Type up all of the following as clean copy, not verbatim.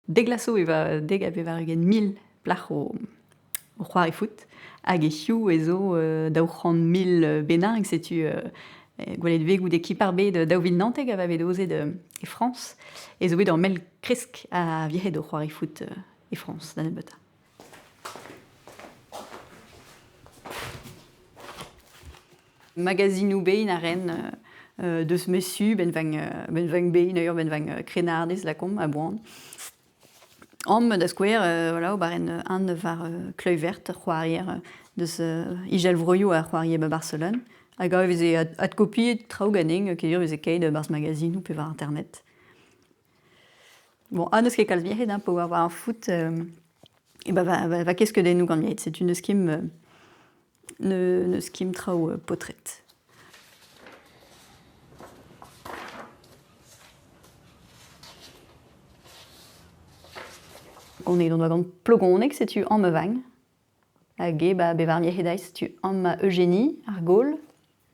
Dek vloaz zo e oa 90 plac'h o c'hoari foot hag hiziv ez zo 200 000 bennak setu gwelet 'vez goude Kip ar Bed 2019 a oa bet aozet e Frañs ez zo bet ur mell kresk a virc'hed o c'hoari foot e Frañs da nebeutañ. Magazinoù bein a ren deus mesu benveg bein ur benveg krennardez lakaomp a-boan. Am da skouer voilà ober an war Kluivert c'hoarier deus Izelvroioù a c'hoarie ba Barcelone hag a veze adkopiet traoù ganin peogwir e veze keit e-barzh magazinoù pe war internet. Bon, ha n'eus ket kalz mirc'hed hein, pa oa war ar foot e ba va ket skeudennoù gant mirc'hed setu n'eus ket n'eus ket traoù paotred. On est gant Plogoneg, setu Ammevang. Hag eo ba bevar mirc'hed setu Amma Eugénie, ar Gaul,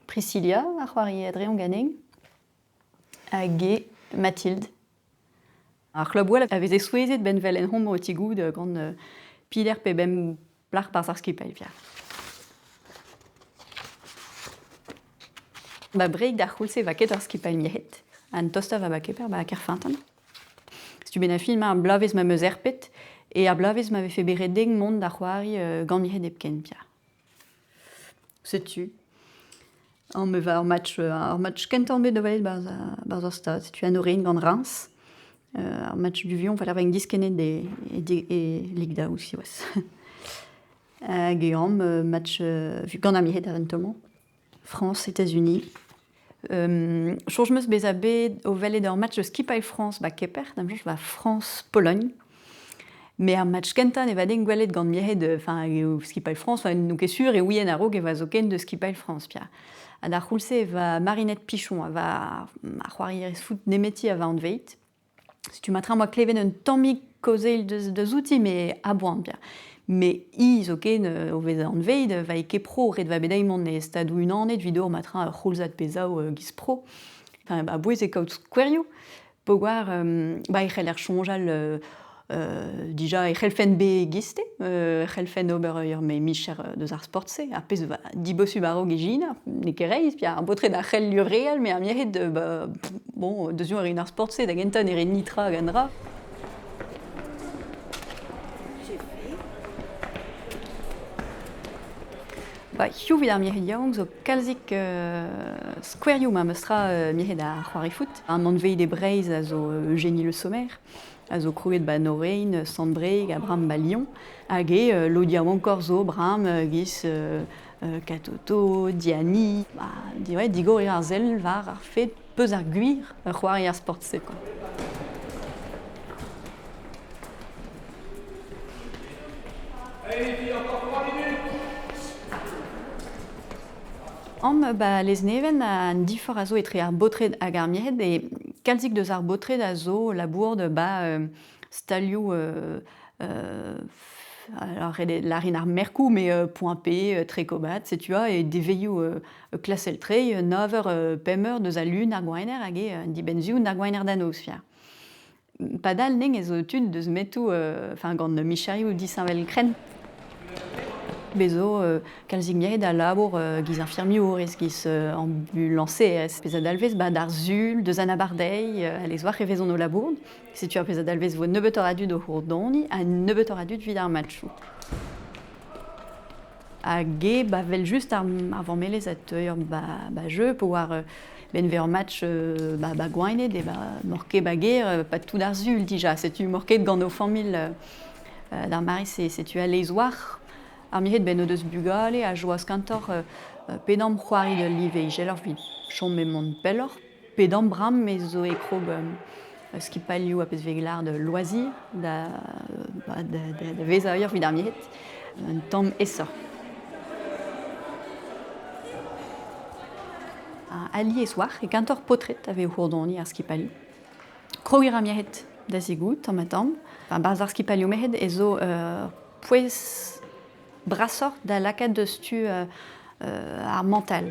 Priscilla, ar c'hoari Adrian Ganin, hag eo Mathilde. Ar c'hlub-gwall a veze souezhet 'benn 'vel en hom o tigout gant piler pe bemp plac'h 'barzh ar skipailh Pierre. Ba Breig d'ar c'houlz-se 'va ket ur skipailh merc'hed. An tostañ 'va ba Kemper 'ba Kerfeunteun. Setu benn ar fin 'ma ar bloavezh ma 'm eus herpet e ar bloavezh ma vefe bet ret din mont da c'hoari gant merc'hed hepken Pierre. Setu. Amañ e va ur match kentañ bet da welet 'barzh ar stad. Setu an orin gant Reims. Ar match du Vion va diskennet e, e, e Ligue daou siwazh. Hag eo match gant ar merc'hed a-vent-mañ. France, États-Unis. Soñj 'm eus bezañ bet o welet ur match eus skipailh Frañs 'ba Kemper, da'm soñj 'ba France-Pologne. Mais ar match kentañ ne va den gwelet gant merc'hed, enfin eo skipailh Frañs, enfin n'on ket sur e ouien a-raok e oa zoken deus skipailh Frañs, Pierre. Ha d'ar c'houlz-se e va Marinette Pichon a va ar c'hoarierez foot nemeti a va anveit. Setu matra am boa klevet un tammig kaozeal deus outi, met a-boan, Pierre. Mais hi zoken o vezañ anvet, va ket pro, ret va bet dezhi mont e Stadoù-Unanet evit ober matra ur c'houlzad pe zaou giz pro. Enfin, a-bouez e kaout skouerioù. Peogwir ba e c'heller soñjal dija e c'hellfen bezañ e-giz-te, e c'hellfen ober ur micher deus ar sport-se, ar pezh va dibosubl a-raok ijinañ, n'eo ket reizh, pia ar baotred a c'hell lureal, met ar merc'hed ba bon, deus a rin ar sport-se, da gentañ ne rin netra hag an dra. Ba hiziv evit ar merc'hed yaouank zo kalzik skouerioù memestra merc'hed ar c'hoari foot. An anveid e Breizh a zo Eugénie Le Sommer, a zo krouet ba Norein, Sant-Brieg ha Bram ba Lyon. Hag eo lod yaouankoc'h zo Bram giz Katoto, Diani. Ba, ouais, digor eo ar sell war ar fed peus ar gwir c'hoari ar sport-se quoi. Amañ ba Lesneven an diforc'h a zo etre ar baotred hag ar merc'hed e kalzik deus ar baotred a zo labour ba stalioù alors lârin ar merkoù mais Point P, Trekobat, setu e devezhioù klasel-tre, nav eur, pemp eur deus al lun ar gwener hag eo an dibenn-sizhun ar gwener da noz. Padal n'eo zo tud deus metoù enfin gant micherioù disheñvel-krenn. Bez zo kalzik miret a labour giz infirmiourez, giz ambulañserez. Pezh a dalvez ba d'ar Sul, deus an abardaez, alez war e vezont o labour. Setu ar pezh a dalvez vo nebeutoc'h a dud o c'hourdoniñ ha nebeutoc'h a dud evit ar matchoù. Hag eo ba 'vel-just ar vammelezh a teuer ba jeu po war benn 'vez ur match ba Gwened eo ba n'oc'h ket ba gêr pas tout ar sul dija. Setu m'oc'h ket gant ho familh d'ar mare-se. Setu alez war ar merc'hed benn o deus bugale a joaz kentoc'h pedamm c'hoari d'ul live izeloc'h evit chom emaon pelloc'h. Pedamm bram me zo e krog skipailhoù ha pezh 'vez lâret loisir da vezañ ur evit ar merc'hed. Un tamm aesoc'h. Alies war e kentoc'h paotred a vez o c'hourdoniñ ar skipailhoù. Krogiñ a ra merc'hed da zegout tamm-ha-tamm. Barzh ar skipailhoù merc'hed ez zo ur pouez brasoc'h da lakaat deus tu ar mental.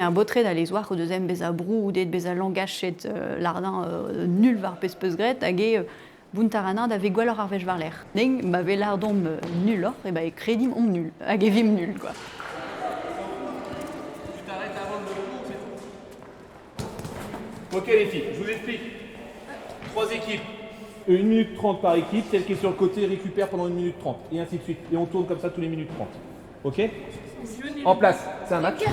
Ar baotred a lez war o deus bezañ broudet, bezañ langachet, lardin nul war pezh peus graet hag eo Bountarana da ve gwelloc'h ar wech war-lerc'h. Ning, ma vez lardomp nulloc'h, e ba e kredimp omp nul, hag e vimp nul, quoi. Tu t'arrêtes avant le cours, c'est tout. Ok les filles, je vous explique. Trois équipes. 1 minute 30 par équipe, celle qui est sur le côté récupère pendant 1 minute 30, et ainsi de suite. Et on tourne comme ça tous les minutes 30. Ok? En place, c'est un match.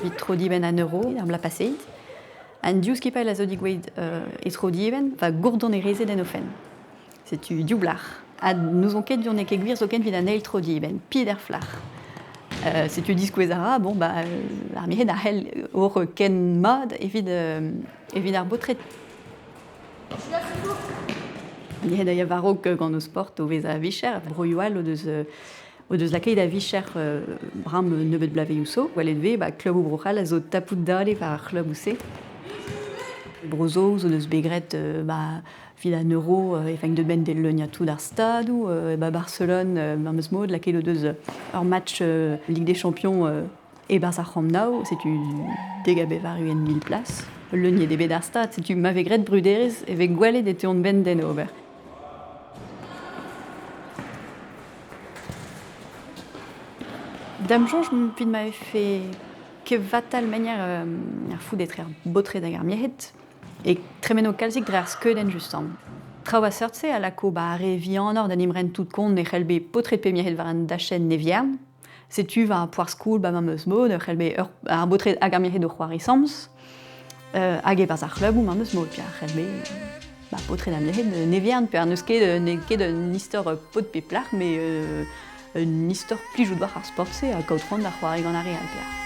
Vit tro dibenn an euro, ar bla paseit. An div skipailh a zo digouezhet e tro dibenn, va gourdonerezed en o fenn. Setu div blac'h. Ha n'ouzon ket du n'eo ket gwir zoken evit an eil tro dibenn, pid er flac'h. Setu diskouez a ra, bon, ba, ar merc'hed a c'hell hor ken mat evit, evit ar baotred. Merc'hed a ya war-raok gant o sport o vezañ a-vicher. Broioù all o deus, o deus lakaet a-vicher bram nebeut bloavezhioù zo. Gwelet vez, ba, kluboù Bro-C'hall a zo tapout dale war ar c'hluboù-se. Bro-Saoz o deus bet graet ba, evit an euro e fenn deut benn d'e leuniañ tout ar stadoù. Ba Barcelone, memes mod, lakaet o deus ur match Ligue des Champions e-barzh ar Camp Nou, setu 92 mil plas. Leuniet eo bet ar stad, setu ma vez graet bruderezh e vez gwelet e teuont benn d'en ober. Da'm soñj evit ma vefe kevatal manier ar foot etre ar baotred hag ar merc'hed e tremeno kalzik dre ar skeudenn justamant. Traoù a seurt-se a lako ba ar re vihanoc'h da 'n em ren tout kont ne c'hell bet paotred pe merc'hed war an dachenn ne viern. Setu war ar poar skol ba memes mod e c'hell bet ar baotred hag ar merc'hed o c'hoari sams. Hag e-barzh ar c'hluboù memes mod, pe ar c'hell bet ba paotred ha merc'hed ne viern, pe n'eus ket n'eo ket un istor paotr pe plac'h, mais un istor plijout war ar sport-se ha kaout c'hoant da c'hoari gant ar re all, pe.